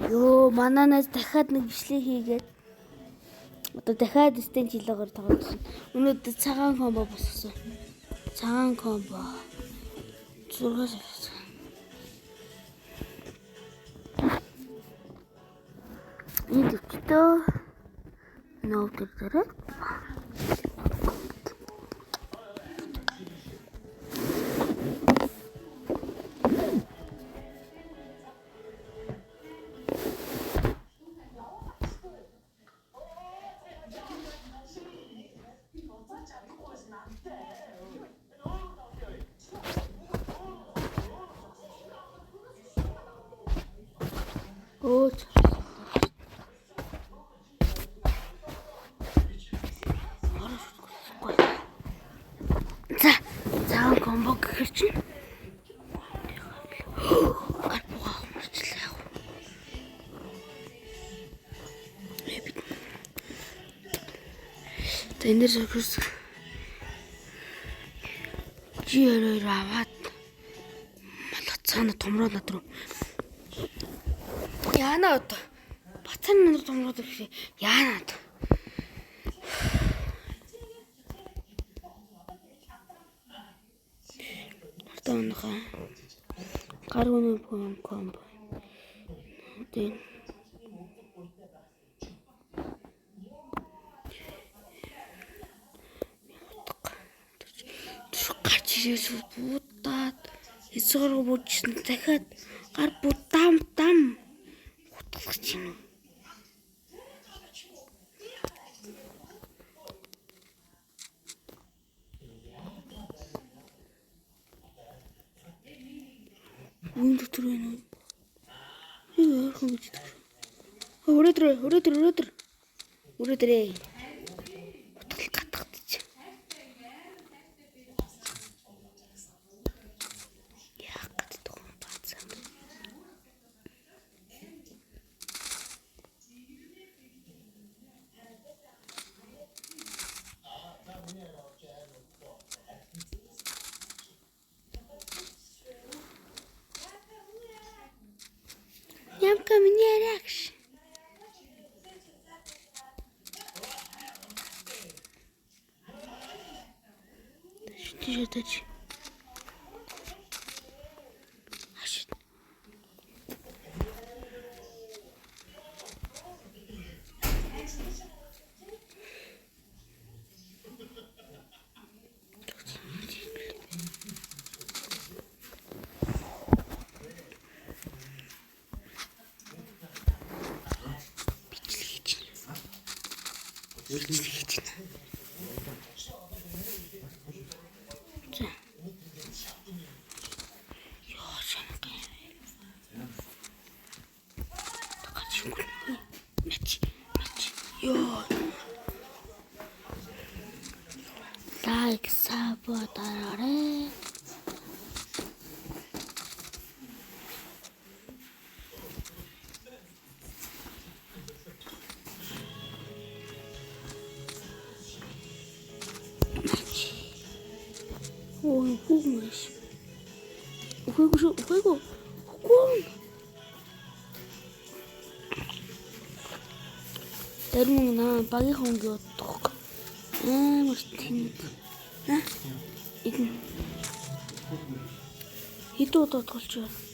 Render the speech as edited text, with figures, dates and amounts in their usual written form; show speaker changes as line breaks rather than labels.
Йоо, манай найз дахиад нэг бичлэг хийгээд одоо дахиад стен чилээгээр тоглож байна. Өнөөдөр цагаан combo босгосон. Цагаан combo. 6 сар. Энэ төвчтөө нөө төр дээрээ. Өө. За, цагаан combo гэхэр чинь гар бугаа хумарчлаа яг. За энэ дэр сөрхөс G22 аваад малгай цаана томроо над руу. Яана одоо бацаан над руу томроод ирэх. Яана одоо. Одоо өнөхөө гар үнэ combo. Одоо гарч ирээс будаад эсгээр буужсэн дахиад гар будам дам хутгалах юм. Үн дотор байна уу? Нэг ойрхон гэж хэлдэг. Өрөөдөр өрөөдөр өрөөдөр өрөөдөр ээ. Хутгал гатгадчих. Яах гэдэг юм бацаа. Ямка миний арагш. Тийш тач. Аш. Бичлэг хийж байна. Бичлэг хийж байна. За. Йоо, санаа. Тагач юм. Мач. Мач. Йоо. Like, sub дараарай. Мач. Ой, хүүгмэш. Үхээгүй шүү, үхээгүй. Үхгүй. Зарим нэг наа багийнхан өнгө бодох. Амар тэнэг. Аа? Идэн. Хэдэн удаа тоглож байна?